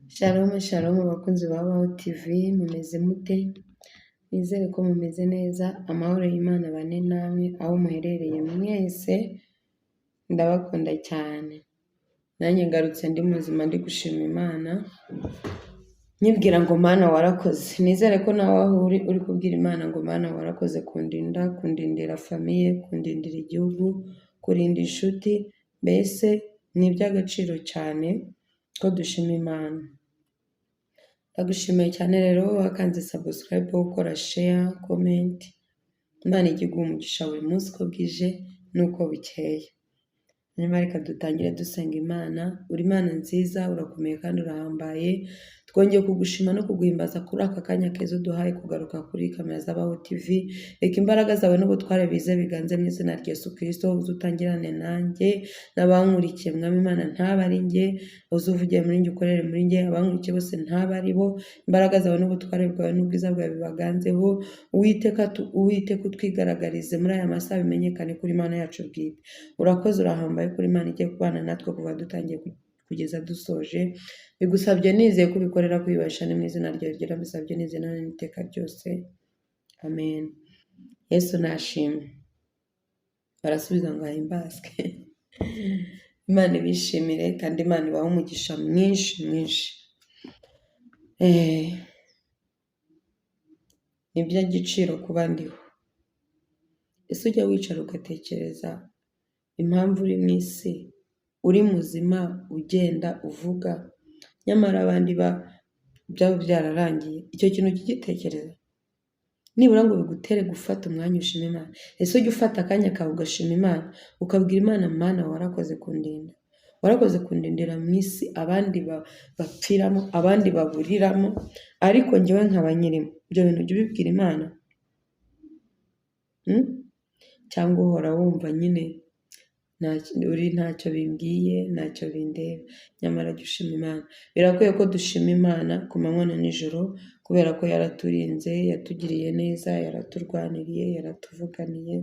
Shalom shalom abakunzi ba Baho TV, mumeze mute? Nizere ko mumeze neza, amahoro y'Imana abane namwe aho muherereye mwese, ndabakunda cyane. Nanjye ngarutse ndi muzima, ndi gushima Imana, nyibwira ngo Mana warakoze. Nizere ko nawe aho uri uri kubwira Imana ngo Mana warakoze kundinda, kundindira famille, kundindira igihugu, kurinda inshuti, mbese ni iby'agaciro cyane ko dushima Imana. Ndagushimiye cyane rero wakanze subscribe, ukora share, comment. Imana ijye iguha umugisha buri munsi uko bwije n'uko bukeye. Hanyuma reka dutangire dusenga Imana. Uri Imana nziza, urakomeye kandi urahambaye. Twongeye kugushima no kuguhimbaza kuri aka kanya keza uduhaye kugaruka kuri kamera z'Abaho TV. Reka imbaraga zawe n'ubutware bize biganze mu izina rya Yesu Kristo, uze utangirane nanjye n'abankurikiye. Mwami Imana, ntaba ari njye, uze uvugiye muri njye, ukorere muri njye, abankurikiye bose ntaba ari bo. Imbaraga zawe n'ubutware bwawe n'ubwiza bwawe bibaganzeho. Uwiteka, Uwiteka utwigaragarize muri aya masaha, bimenyekane kuri Imana yacu bwite. Urakoze, urahambaye kuri Imana igiye kubana natwe kuva dutangiye kugeza dusoje. Bigusabye nizeye ko ubikorera kwibasha, ni mu izina ryawe ryera mbisabye nizeye none n'iteka ryose, amen. Yesu nashimwe. Barasubiza ngo ahimbazwe. Imana ibishimire kandi Imana ibahe umugisha mwinshi mwinshi. Ni iby'agaciro kuba ndiho. Ese ujya wicara ugatekereza impamvu uri mu isi, uri muzima, ugenda, uvuga, nyamara abandi byaba byararangiye? Icyo kintu ujya ugitekereza nibura ngo bigutere gufata umwanya ushima Imana? Ese ujya ufata akanya kawe ugashima Imana, ukabwira Imana: "Mana, warakoze kundinda, warakoze kundindira mu isi abandi bapfiramo, abandi baburiramo, ariko njyewe nkaba nyirimo"? Ibyo bintu ujya ubibwira Imana? Hmm? Cyangwa uhora wumva nyine uri ntacyo bimbwiye, ntacyo bindeba? Nyamara jya ushima Imana. Birakwiye ko dushima Imana ku manywa na nijoro, kubera ko yaraturinze, yatugiriye neza, yaraturwaniriye, yaratuvuganiye,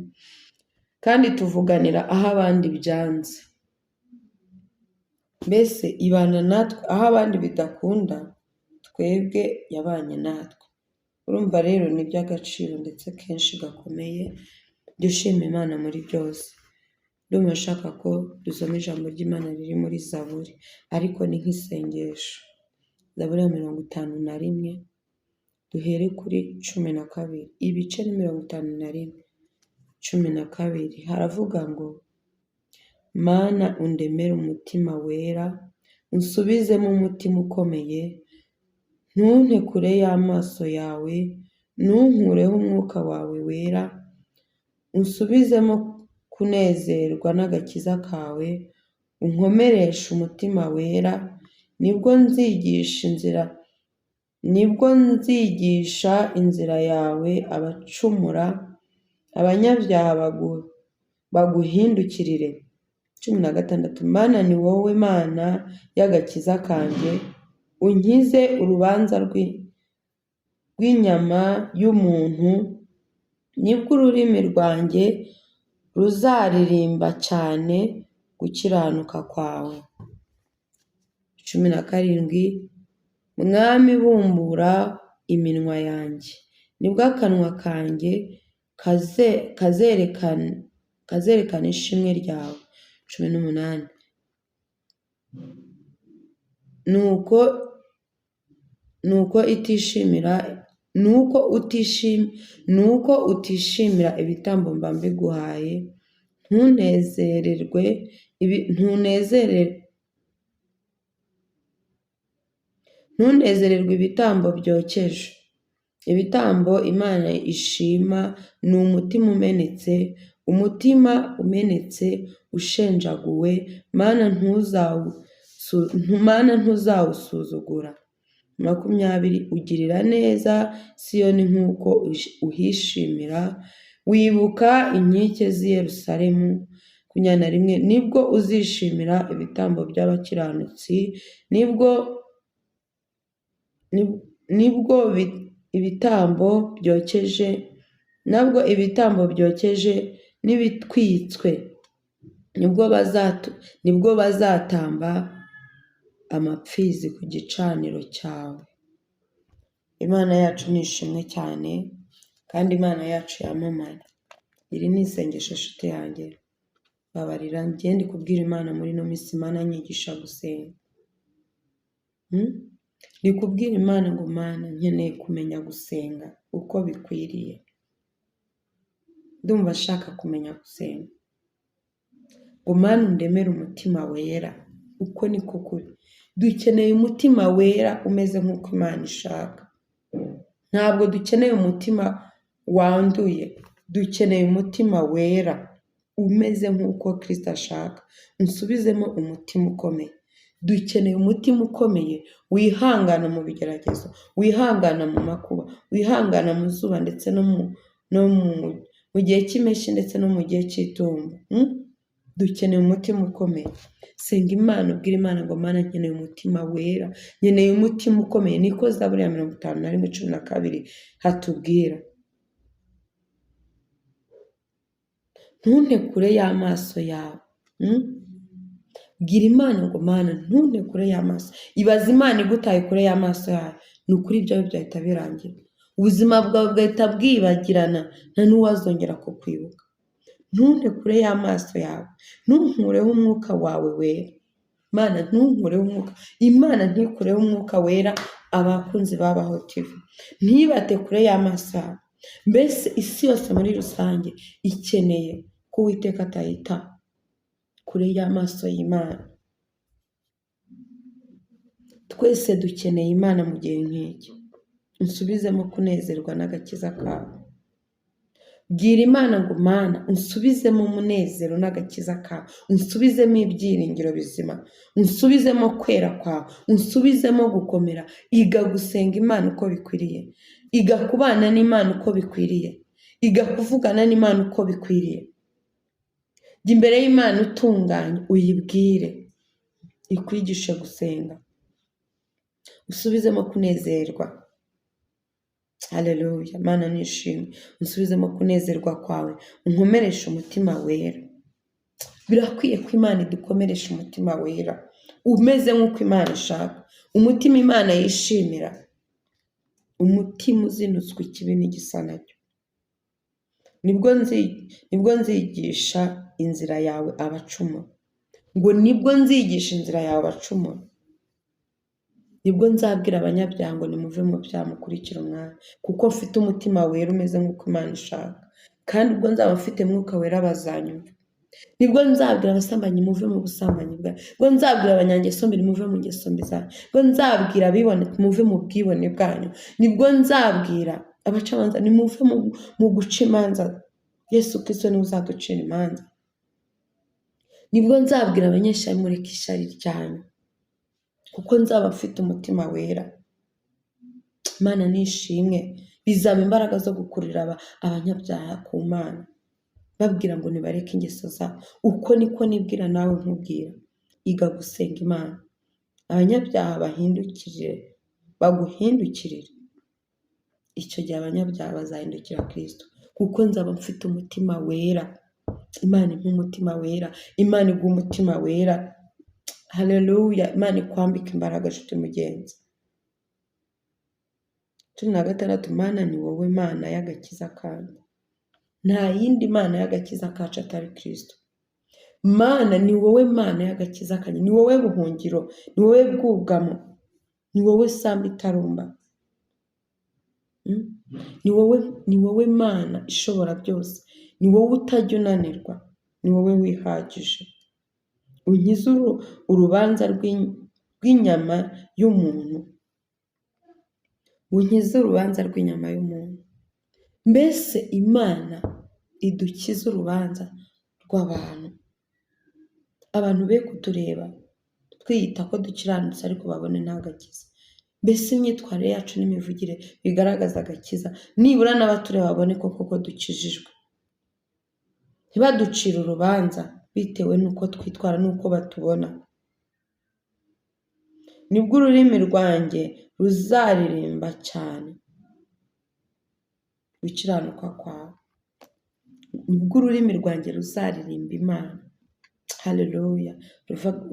kandi tuvuganira aho abandi byanze. Mbese ibana natwe aho abandi bidakunda, twebwe yabanye natwe. Urumva rero ni iby'agaciro ndetse kenshi gakomeye. Jya ushima Imana muri byose. Ndumva nshaka ko dusoma ijambo ry'Imana riri muri Zaburi, ariko ni nk'isengesho. Zaburi ya 51, duhere kuri 12. Ibice ni 51, 12. Haravuga ngo: "Mana, undemere umutima wera, unsubizemo umutima ukomeye, ntunte kure y'amaso yawe, ntunkureho umwuka wawe wera, unsubizemo kunezerwa n'agakiza kawe, unkomereshe umutima wera, nibwo nzigisha inzira yawe abacumura, abanyabyaha baguhindukirire." 16: "Mana, ni wowe Mana y'agakiza kanjye, unkize urubanza rw'inyama y'umuntu, nibwo ururimi rwanjye ruzaririmba cyane gukiranuka kwawe." 17: "Mwami, bumbura iminwa yanjye, nibwo akanwa kanjye kazerekana ishimwe ryawe." 18: "Nuko utishimira ibitambo mba mbiguhaye, ntunezererwe ibitambo byokeje. Ibitambo Imana ishima ni umutima umenetse, umutima umenetse ushenjaguwe, Mana, ntuzawusuzugura." 20: "Ugirira neza Siyoni nk'uko uhishimira, wibuka inkike z'i Yerusalemu." 21: "Nibwo uzishimira ibitambo by'abakiranutsi, nibwo ibitambo byokeje, nabwo ibitambo byokeje n'ibitwitswe, nibwo bazatamba." Amapfizi ku gicaniro cyawe. Imana yacu ni ishimwe cyane kandi Imana yacu yamamare. Iri ni isengesho nshuti yanjye. Babarira njye ndi kubwira Imana muri ino minsi, Imana nyigisha gusenga. Ndi kubwira Imana ngo Mana, nkeneye kumenya gusenga uko bikwiriye. Ndumva nshaka kumenya gusenga. Ngo Mana undemere umutima wera, uko niko kuri. Dukeneye umutima wera umeze nk'uko Imana ishaka. Ntabwo dukeneye umutima wanduye, dukeneye umutima wera umeze nk'uko Kristo ashaka. Unsubizemo umutima ukomeye. Dukeneye umutima ukomeye wihangana mu bigeragezo, wihangana mu makuba, wihangana mu zuba ndetse no mu gihe cy'impeshyi ndetse no mu gihe cy'itumba. Dukeneye umutima ukomeye. Senga Imana, ubwire Imana ngo Mana, nkeneye umutima wera, nkeneye umutima ukomeye. Niko Zaburi ya 51:12 hatubwira. Ntunte kure y'amaso yawe. Bwira Imana ngo Mana, ntunte kure y'amaso. Ibaze Imana igutaye kure y'amaso yawe, ni ukuri ibyawe byahita birangira, ubuzima bwawe bugahita bwibagirana, nta n'uwazongera kukwibuka. Ntunte kure y'amaso yawe, ntunkureho umwuka wawe wera. Imana ntunkureho umwuka, Imana ntikureho umwuka wera. Abakunzi babaho TV ntibate kure y'amaso yawe. Mbese isi yose muri rusange ikeneye ko Uwiteka atayita kure y'amaso y'Imana. Twese dukeneye Imana mu gihe nk'iki. Unsubizemo kunezerwa n'agakiza kawe. Bwira Imana ngo Mana, unsubizemo umunezero n'agakiza kawe, unsubizemo ibyiringiro bizima, unsubizemo kwera kwawe, unsubizemo gukomera. Iga gusenga Imana uko bikwiriye, iga kubana n'Imana uko bikwiriye, iga kuvugana n'Imana uko bikwiriye. Jya imbere y'Imana utunganye, uyibwire, ikwigishe gusenga, usubizemo kunezerwa. Haleluya, Mana nishimwe, unsubizemo kunezerwa kwawe, unkomereshe umutima wera. Birakwiye ko Imana idukomeresha umutima wera, umeze nk'uko Imana ishaka, umutima Imana yishimira, umutima uzinutswe ikibi n'igisa nacyo. Nibwo nzigisha inzira yawe abacumura, ngo nibwo nzigisha inzira yawe abacumura, nibwo nzabwira abanyabyaha ngo nimuve mu byaha mukurikire Umwami, kuko mfite umutima wera umeze nk'uko Imana ishaka, kandi ubwo nzaba mfite mwuka wera bazanyumva. Nibwo nzabwira abasambanyi muve mu busambanyi bwanyu, nibwo nzabwira abanyangeso mbi muve mu ngeso mbi zanyu, nibwo nzabwira abibone muve mu bwibone bwanyu, nibwo nzabwira abacamanza nimuve mu guca imanza. Yesu Kristo niwe uzaducira imanza. Nibwo nzabwira abanyeshyari mureke ishyari ryanyu, kuko nzaba mfite umutima wera. Imana nishimwe, bizaba imbaraga zo gukurura abanyabyaha ku Mana, babwira ngo nibareke ingeso zabo. Uko niko nibwira nawe nkubwira, iga gusenga Imana. Abanyabyaha bahindukirire, baguhindukirire. Icyo gihe abanyabyaha bazahindukira Kristo, kuko nzaba mfite umutima wera. Imana impa umutima wera, Imana iguha umutima wera. Haleluya, Imana ikwambika imbaraga nshuti mugenzi. 16, Mana ni wowe Mana y'agakiza kanjye, nta yindi Mana y'agakiza kacu atari Kristo. Mana ni wowe Mana y'agakiza kanjye, ni wowe buhungiro, ni wowe bwugamo, ni wowe sambu itarumba. Ni wowe Mana ishobora byose, ni wowe utajya unanirwa, ni wowe wihagije. Unkize urubanza rw'inyama y'umuntu, unkize urubanza rw'inyama y'umuntu. Mbese Imana idukize urubanza rw'abantu. Abantu be kutureba twiyita ko dukiranutse ariko babone nta gakiza. Mbese imyitwarire yacu n'imivugire bigaragaza agakiza, nibura n'abatureba babone ko koko dukijijwe. Ntibaducire urubanza bitewe n'uko twitwara n'uko batubona. Nibwo ururimi rwanjye ruzaririmba cyane gukiranuka kwawe. Nibwo ururimi rwanjye ruzaririmba Imana. Haleluya!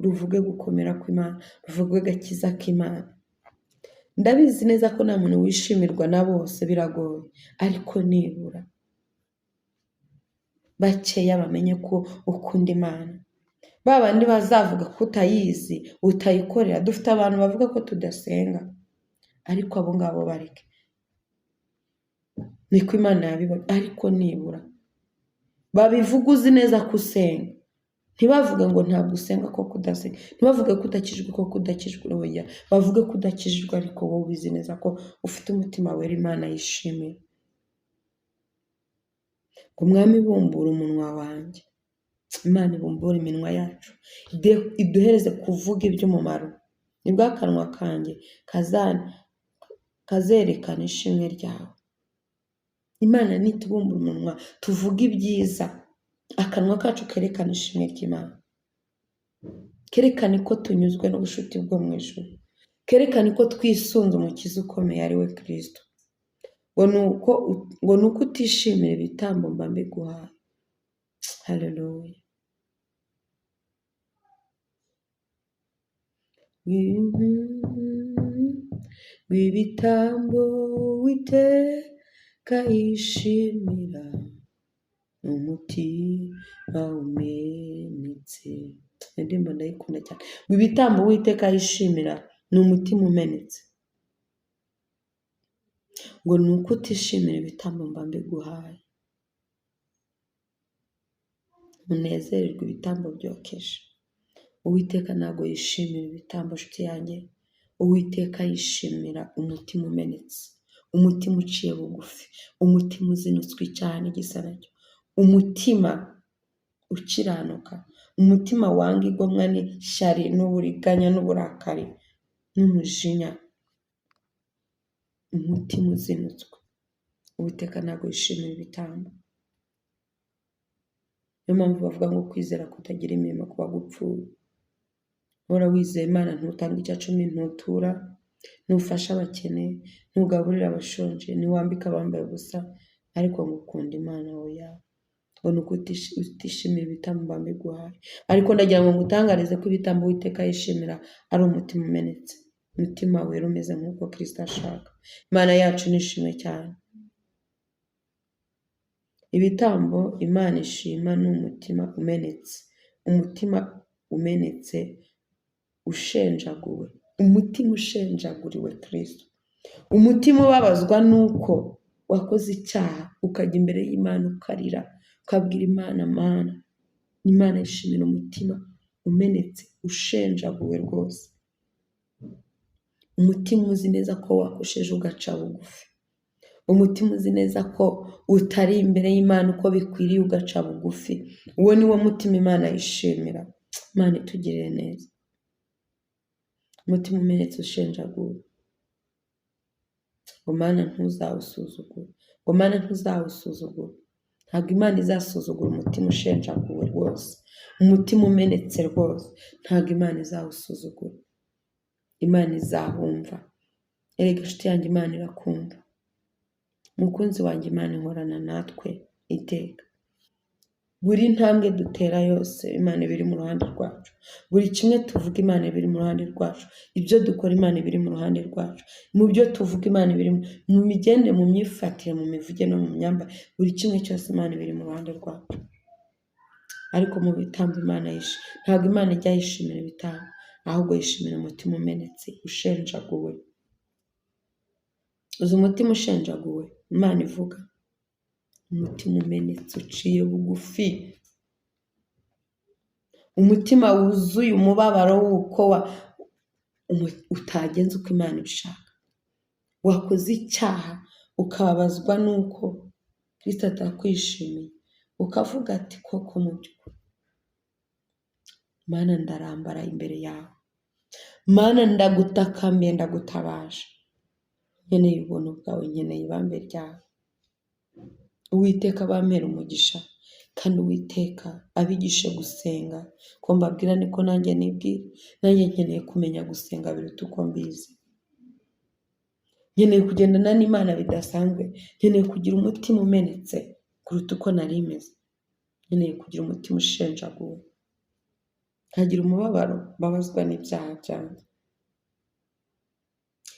Ruvuge gukomera kw'Imana, ruvuge agakiza k'Imana. Ndabizi neza ko nta muntu wishimirwa na bose, biragoye, ariko nibura bakeya bamenye ko ukunda Imana. Ba bandi bazavuga ko utayizi, utayikorera. Dufite abantu bavuga ko tudasenga, ariko abo ngabo bareke, niko Imana yabibona. Ariko nibura babivuga uzi neza ko usenga, ntibavuge ngo ntabwo usenga koko udasenga, ntibavuge ko udakijijwe koko udakijijwe, oya, bavuge ko udakijijwe ariko wowe ubizi neza ko ufite umutima wera Imana yishimiye. Ngo Umwami bumbura umunwa wanjye, Imana ibumbure iminwa yacu, iduhereze kuvuga iby'umumaro, nibwo akanwa kanjye kazerekana ishimwe ryawe. Imana nitubumbura umunwa tuvuge ibyiza, akanwa kacu kerekana ishimwe ry'Imana, kerekane ko tunyuzwe n'ubucuti bwo mu ijuru, kerekane ko twisunze umukiza ukomeye ari we Kristo. Ngo ni uko utishimira ibitambo mba mbiguhaye. Haleluya. Ibitambo Uwiteka yishimira ni umutima umenetse. Iyo ndirimbo ndayikunda cyane. Ngo ibitambo Uwiteka yishimira ni umutima umenetse. Ngo ni uko utishimira ibitambo mba mbiguhaye. Munezererwe ibitambo byokeje. Uwiteka ntabwo yishimira ibitambo nshuti yanjye. Uwiteka yishimira umutima umenetse, umutima uciye bugufi, umutima uzinutswe icyaha n'igisa nacyo, umutima ukiranuka, umutima wanga igomwa n'ishyari n'uburiganya n'uburakari n'umujinya, umutima uzinutswe. Uwiteka ntabwo yishimira ibitambo. Niyo mpamvu bavuga ngo kwizera kutagira imirimo kuba gupfuye. Uhora wizeye Imana, ntutanga icya cumi, ntutura, ntufasha abakene, ntugaburira abashonje, ntiwambika abambaye ubusa, ariko ngo ukunda Imana, oya. Ngo ni uko utishimira ibitambo mba mbiguhaye. Ariko ndagira ngo ngutangarize ko ibitambo Uwiteka yishimira ari umutima umenetse, umutima wera umeze nk'uko Kristo ashaka. Imana yacu nishimwe cyane. Ibitambo Imana ishima ni umutima umenetse, umutima umenetse ushenjaguwe, umutima ushenjaguriwe Kristo, umutima ubabazwa n'uko wakoze icyaha, ukajya imbere y'Imana ukarira, ukabwira Imana, Mana. Imana yishimira umutima umenetse ushenjaguwe rwose, umutima uzi neza ko wakosheje ugaca bugufi, umutima uzi neza ko utari imbere y'Imana uko bikwiriye ugaca bugufi. Uwo ni wo mutima Imana yishimira. Imana itugirire neza. Umutima umenetse ushenjaguwe, ngo Mana ntuzawusuzugure, ngo Mana ntuzawusuzugure. Ntabwo Imana izasuzugura umutima ushenjaguwe rwose, umutima umenetse rwose, ntabwo Imana izawusuzugura. Imana izahumva. Erega inshuti yanjye, Imana irakumva. Mukunzi wanjye, Imana ihorana natwe iteka. Buri ntambwe dutera yose Imana iba iri mu ruhande rwacu. Buri kimwe tuvuga Imana iba iri mu ruhande rwacu. Ibyo dukora Imana iba iri mu ruhande rwacu. Mu byo tuvuga Imana iba iri mu migendere, mu myifatire, mu mivugire no mu myambarire, buri kimwe cyose Imana iba iri mu ruhande rwacu. Ariko mu bitambo Imana yishe, ntabwo Imana ijya yishimira ibitambo, ahubwo yishimira umutima umenetse ushenjaguwe. Uzi umutima ushenjaguwe Imana ivuga? Umutima umenetse uciye bugufi, umutima wuzuye umubabaro w'uko utagenze uko Imana ibishaka, wakoze icyaha ukababazwa n'uko Kristo atakwishimiye, ukavuga ati koko mu by'ukuri Mana ndarambaraye imbere yawe, Mana ndagutakamiye, ndagutabaje, nkeneye ubuntu bwawe, nkeneye ibambe ryawe. Uwiteka abampere umugisha, kandi Uwiteka abigishe gusenga, ko mbabwira niko nanjye nibwira, nanjye nkeneye kumenya gusenga biruta uko mbizi. Nkeneye kugendana n'Imana bidasanzwe, nkeneye kugira umutima umenetse kuruta uko nari meze, nkeneye kugira umutima ushenjaguwe. Nkagira umubabaro mbabazwa n'ibyaha byanjye.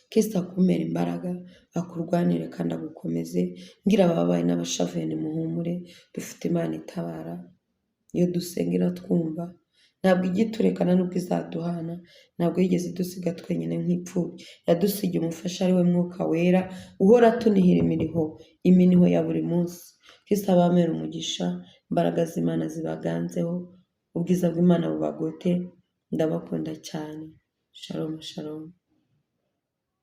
Kristo akumpere imbaraga, akurwanire kandi agukomeze. Mbwira abababaye n'abashavuye nimuhumure, dufite Imana itabara. Iyo dusenga iratwumva, ntabwo ijya iturekana n'ubwo izaduhana, ntabwo yigeze idusiga twenyine nk'imfubyi. Yadusigiye umufasha ari we Mwuka Wera, uhora atunihira iminiho, iminiho ya buri munsi. Kristo abamere umugisha, imbaraga z'Imana zibaganzeho, ubwiza bw'Imana bubagote, ndabakunda cyane. Shalom, shalom.